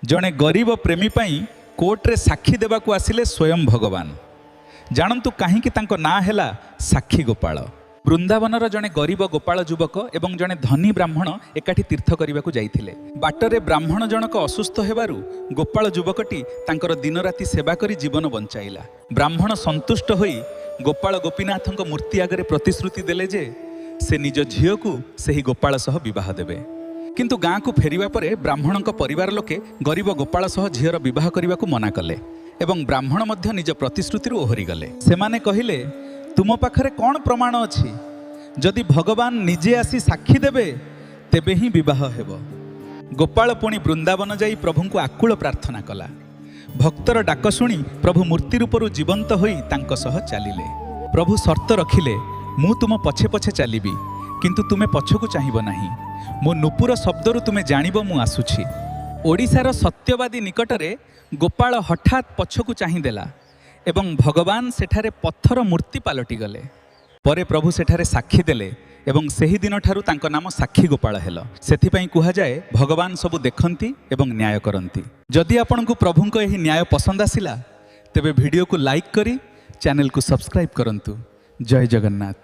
ଜଣେ ଗରିବ ପ୍ରେମୀ ପାଇଁ କୋର୍ଟରେ ସାକ୍ଷୀ ଦେବାକୁ ଆସିଲେ ସ୍ୱୟଂ ଭଗବାନ। ଜାଣନ୍ତୁ କାହିଁକି ତାଙ୍କ ନାଁ ହେଲା ସାକ୍ଷୀ ଗୋପାଳ। ବୃନ୍ଦାବନର ଜଣେ ଗରିବ ଗୋପାଳ ଯୁବକ ଏବଂ ଜଣେ ଧନୀ ବ୍ରାହ୍ମଣ ଏକାଠି ତୀର୍ଥ କରିବାକୁ ଯାଇଥିଲେ। ବାଟରେ ବ୍ରାହ୍ମଣ ଜଣକ ଅସୁସ୍ଥ ହେବାରୁ ଗୋପାଳ ଯୁବକଟି ତାଙ୍କର ଦିନରାତି ସେବା କରି ଜୀବନ ବଞ୍ଚାଇଲା। ବ୍ରାହ୍ମଣ ସନ୍ତୁଷ୍ଟ ହୋଇ ଗୋପାଳ ଗୋପୀନାଥଙ୍କ ମୂର୍ତ୍ତି ଆଗରେ ପ୍ରତିଶ୍ରୁତି ଦେଲେ ଯେ ସେ ନିଜ ଝିଅକୁ ସେହି ଗୋପାଳ ସହ ବିବାହ ଦେବେ। କିନ୍ତୁ ଗାଁକୁ ଫେରିବା ପରେ ବ୍ରାହ୍ମଣଙ୍କ ପରିବାର ଲୋକେ ଗରିବ ଗୋପାଳ ସହ ଝିଅର ବିବାହ କରିବାକୁ ମନା କଲେ ଏବଂ ବ୍ରାହ୍ମଣ ମଧ୍ୟ ନିଜ ପ୍ରତିଶ୍ରୁତିରୁ ଓହରିଗଲେ। ସେମାନେ କହିଲେ, ତୁମ ପାଖରେ କ'ଣ ପ୍ରମାଣ ଅଛି? ଯଦି ଭଗବାନ ନିଜେ ଆସି ସାକ୍ଷୀ ଦେବେ, ତେବେ ହିଁ ବିବାହ ହେବ। ଗୋପାଳ ପୁଣି ବୃନ୍ଦାବନ ଯାଇ ପ୍ରଭୁଙ୍କୁ ଆକୁଳ ପ୍ରାର୍ଥନା କଲା। ଭକ୍ତର ଡାକ ଶୁଣି ପ୍ରଭୁ ମୂର୍ତ୍ତି ରୂପରୁ ଜୀବନ୍ତ ହୋଇ ତାଙ୍କ ସହ ଚାଲିଲେ। ପ୍ରଭୁ ସର୍ତ୍ତ ରଖିଲେ, ମୁଁ ତୁମ ପଛେ ପଛେ ଚାଲିବି, କିନ୍ତୁ ତୁମେ ପଛକୁ ଚାହିଁବ ନାହିଁ। ମୋ ନୂପୁର ଶବ୍ଦରୁ ତୁମେ ଜାଣିବ ମୁଁ ଆସୁଛି। ଓଡ଼ିଶାର ସତ୍ୟବାଦୀ ନିକଟରେ ଗୋପାଳ ହଠାତ୍ ପଛକୁ ଚାହିଁଦେଲା ଏବଂ ଭଗବାନ ସେଠାରେ ପଥର ମୂର୍ତ୍ତି ପାଲଟିଗଲେ। ପରେ ପ୍ରଭୁ ସେଠାରେ ସାକ୍ଷୀ ଦେଲେ ଏବଂ ସେହି ଦିନଠାରୁ ତାଙ୍କ ନାମ ସାକ୍ଷୀ ଗୋପାଳ ହେଲା। ସେଥିପାଇଁ କୁହାଯାଏ, ଭଗବାନ ସବୁ ଦେଖନ୍ତି ଏବଂ ନ୍ୟାୟ କରନ୍ତି। ଯଦି ଆପଣଙ୍କୁ ପ୍ରଭୁଙ୍କ ଏହି ନ୍ୟାୟ ପସନ୍ଦ ଆସିଲା, ତେବେ ଭିଡ଼ିଓକୁ ଲାଇକ୍ କରି ଚ୍ୟାନେଲକୁ ସବସ୍କ୍ରାଇବ୍ କରନ୍ତୁ। ଜୟ ଜଗନ୍ନାଥ।